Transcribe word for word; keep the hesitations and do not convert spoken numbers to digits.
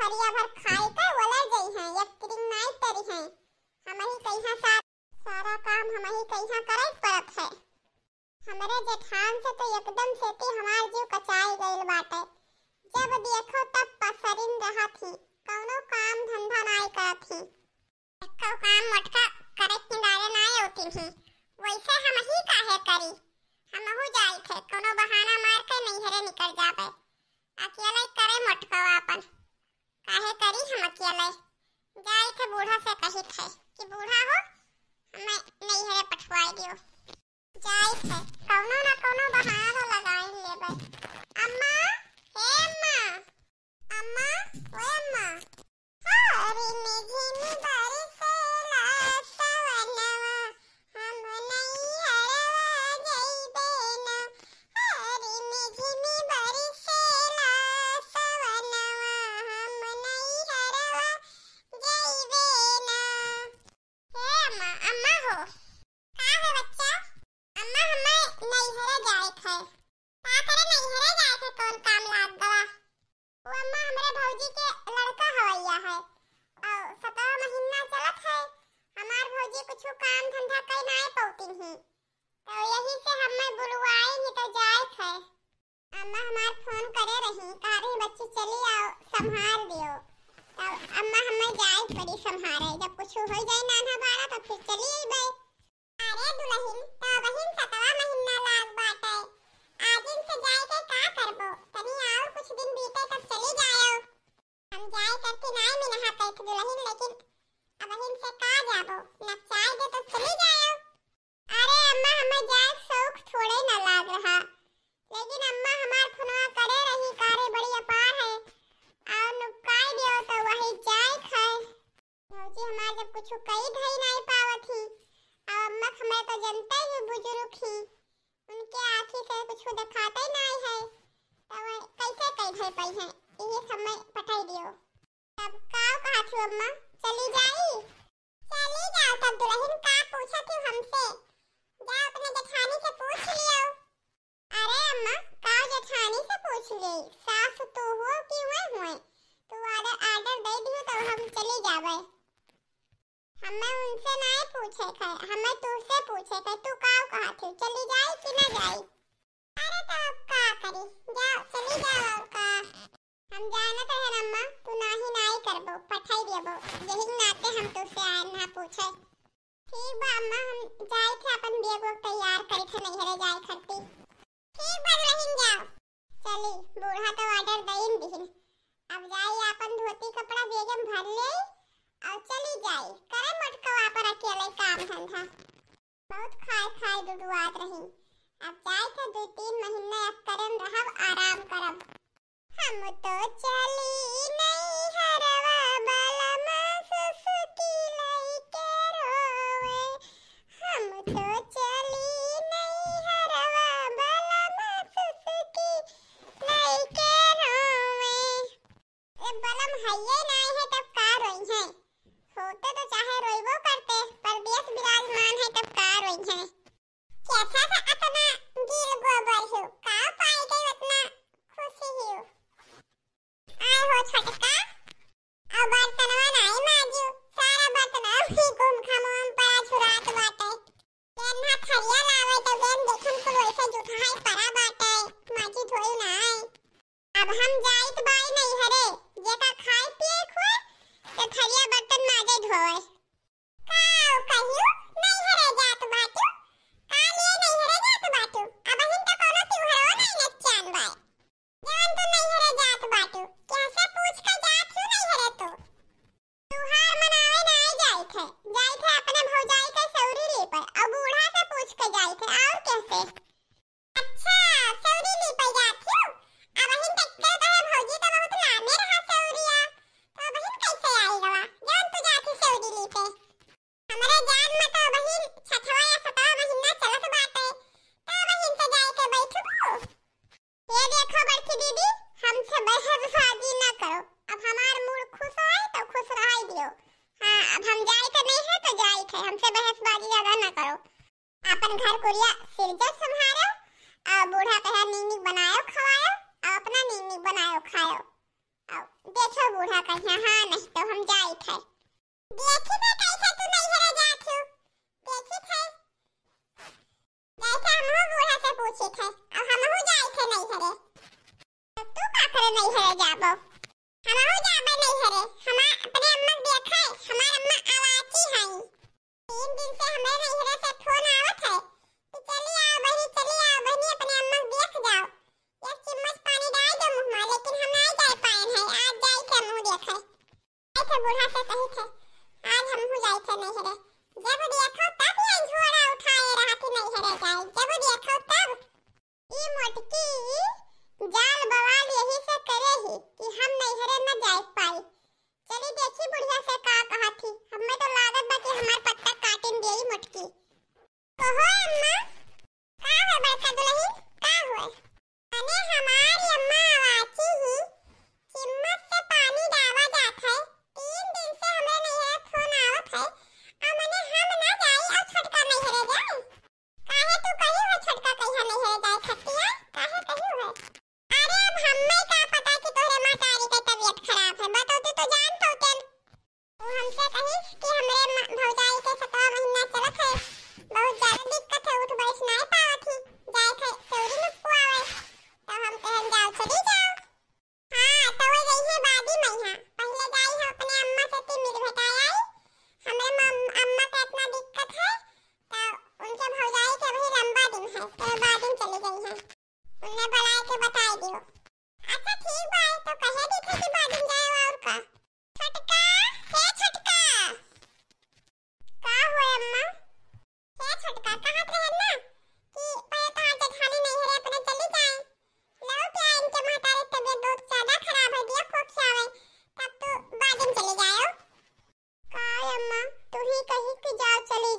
थरिया भर खाई के वलर जइहैं, एक तिरिंग नाई तरिहैं। हमही कइहाँ सा-, सारा काम हमही कइहाँ करइ पड़त है। हमरे जेठान से तो एकदम से ती हमार जीव कचाई गइल बाटे। जब देखो तब पसरिन रहत ही, कउनो काम धंधा नाई करत ही। एक्को काम मोटका करे किनारे नाई अउतिन ही, वइसे हमही काहे करी? हमहू जाइत है, कउनो बहाना मार के नैहरे निकल जाबे। अकेले करे मोटको आपन, काहे करी हम अकेले? जाइत है बूढ़ा से कहित है कि बूढ़ा हो, हमें नैहरे पठवाई दियो। जाइत है, कउनो ना कउनो बहाना तो लगाइन लेबे। अम्मा, हे अम्मा, अम्मा, ओ अम्मा। हरिन झिन बरसेला सवनवा, हम नैहरवा जइबे ना। हरिन झिन बरसेला सवनवा, हम नैहरवा जइबे ना। हे अम्मा, अम्मा हो। का है बच्चा? अम्मा, हमें नैहरे जाए थे। का करे नैहरे जाए थे, कौन काम लाग गवा? वो अम्मा, हमरे भौजी के लड़का हवैया है, और सतवा महीना चलत है, हमार भौजी कुछ काम धंधा कई नाय पौतिन ही, तो यही से हमें बुलवाए ही तो जाए थे। अम्मा हमार फोन करे रही, कहा रही, "बच्ची चली आओ, संभार दियो।" तब अम्मा हमें जाए पड़ी संभारे, जब कुछ हो जाए नाना बारा तो फिर चली अइबे। अरे दुलहिन, तो बहिन सतवा महीना लाग बाटे, आजिन से जाए के का करबो, तनी और कुछ दिन बीते तब चली जाओ। हम जाए करती नाय मिनहा कइथ दुलहिन, लेकिन अबहिन से का जाबो, नचाए दे तो चली जाओ। अरे अम्मा, हमें जाए के शौक थोड़े ना लाग रहा, लेकिन अम्मा हमार फोनवा करे रही, कारे बड़ी अपार है, और नुकाई दियो तो वही जाए खाए। भौजी हमार जब कुछ कई धई नाई पावत ही, और अम्मा हमें तो जनते ही बुजुर्ग ही, उनके आँखी से कुछ दिखाते नाई है, तो वह कैसे कई धई पाई है, यही समय पठाई दियो। तब का कहत हो अम्मा, चली जाई? चली जाओ तब दुलहिन, का पूछत हो हमसे? जाओ अपने जेठानी से पूछ लियो। अरे अम्मा, का जेठानी से पूछ ले? सास तू हो कि वह हुए? तू आर्डर, आर्डर दे दियो तो हम चली जावे। हमें उनसे नाय पूछे के, हमें तुझसे पूछे के। तू का कहत हो, चली जाई कि ना जाई? अरे तो अब का करी, जाओ, चली जाओ और का। हम जानत रहे अम्मा, तू नाही नाई करबो, पठाई देबो, यही नाते हम तुझसे आए ना पूछे। ठीक बा अम्मा, हम जाए थे अपन बैग वैग तैयार करे थे नैहरे जाए खरती। ठीक बा दुलहिन जाओ। चली, बूढ़ा तो आर्डर दइन दिहिन, अब जाई अपन धोती कपड़ा बैग में भर ले और चली जाई, करे मोटकवा पर अकेले काम धंधा। बहुत खाए खाए दुदुआत रही। अब जाए थे दुई तीन महीना अब करम रहब, आराम करब। हम तो चली नैहरवा बलम सुसुकी लइके रोवे। हम तो चली नैहरवा बलम सुसुकी लइके रोवे। ए बलम हइये नाय है तब का रोई है? होते तो चाहे रोइबो करते, परदेस विराजमान है तब का रोई है? कैसा था अतना गील गोबर हो, का पाई गई उतना खुशी हो? आए हो छोटका, अब बर्तनवा नाय माजू, सारा बर्तनवा भी घूम घाम पड़ा झुरात बाटे। गेन ना थरिया लावे तो गेन देखन कुल वैसे जुठाई पड़ा बाटे, माजी धोई नाय। अब हम जाइत बाई नैहरे, जेका खाए पिए खुए, तो थरिया बर्तन माजे धोए। का कहियो नैहरे जात बाटू? का लिए नैहरे जात बाटू? अबहिन तो कोनो त्योहारो नाई नचान बाय। जवन तू नैहरे जात बाटू, कैसे पूछ के जात हूँ नैहरे तू? त्योहार मनावे नाई जाइत है, जाइत है अपने भौजाई के सौरी लीपे, और बूढ़ा से पूछ के जाइत है, और कैसे? अच्छा, सौरी लीपे जात हूँ? अबहिन तक के कहे भौजी तो बहुत लामे रहा सौरिया, तो अबहिन कैसे आई गवा? जवन तू जात ही सौरी लीपे। हमरे जान में तो अबहिन छठवा या सतवा महीना चलत बाटे, तो अबहिन से जाए के बैठबू? ये देखो बड़की दीदी, हमसे बहसबाजी ना करो। अब हमार मूड खुश है तो खुश रहाई दियो। हाँ, अब हम जाए के नहीं है तो जाए के, हमसे बहसबाजी ज्यादा ना करो। अपन घर कुरिया सिरजो संभारो, और बूढ़ा कहे नीक नीक बनायो खवायो, और अपना नीक नीक बनायो खायो। अउ देखो बूढ़ा कहिया, हाँ, नहीं तो हम जाइत है। देखी थे कैसे तू नैहरे जात हो, देखी थे। जैसे हमहू बूढ़ा से पूछी थे, अब हमहू जाइत है नैहरे। तो तू का करे नैहरे जाबो? हमहू जाबे नैहरे, हमार अपने अम्मा के देखे, हमार अम्मा आवाची हई। तीन दिन से हमरे नैहरे से फोन आवत है कि चली आओ बहिनी, चली आओ बहिनी, अपने अम्मा के देख जाओ, एक चम्मच पानी डाल दो मुँह में, लेकिन हम नहीं जाए पाए हैं। आज जाई के मुँह देखे। ऐसे बूढ़ा से कही थे, आज हमहू जाई थे नैहरे, जब देखो तब ये झोरा उठाए रहती नैहरे जाए, जब देखो तब। ई मोटकी जाल बवाल यही से करे ही कि हम नैहरे न जाए पाई। चली देखी बुढ़िया से का कहत ही। हमें तो लागत बा कि हमार पत्ता काटिन देई मोटकी। कहो अम्मा, का हुए बड़का दुलहिन, का हुए? अने हमारी अम्मा आवाची ही, चिम्मच से पानी डावा जात है। तीन दिन से हमरे नैहरे फोन आवत है, आ मने हम ना जाई और छोटका नैहरे जाए। काहे तू कही हो छोटका कहिया नैहरे जाए खतिया? काहे कही हो? अरे अब हम्मे का पता कि तोहरे महतारी के तबीयत खराब है, बतौती तो जान पौतेन। वो हमसे कही कि हमरे म-, भौजाई के सतवा महीना चलत है, बहुत ज्यादा दिक्कत है, उठ बैठ नाय पावत ही, जाए थे सौरी नुक्कू आवे, तो हम कहन जाओ चली जाओ। हाँ, तो वो जइहे बादी मइहा। पहिले जाई हम अपने अम्मा से ती मिल भेटाई आई। हमरे मम-, अम्मा के इतना दिक्कत है, तो उनके भौजाई के अभी लंबा दिन है, तो बादिन चली जइहे। उन्हें बुलाए के बताई दियो। अच्छा ठीक बा, तो कहे दिखे कि बादिन जाए और का। छोटका, हे छोटका। का हुए अम्मा? हे छोटका, कहत रहे ना कि पहिले तोहार जेठानी नैहरे अपने चली जाए। लौट आए, इनके महतारी तबीयत बहुत ज्यादा खराब है, दिया खोखियावे, तब तू बादिन चली जाओ। का अम्मा, तू ही कही कि जाओ चली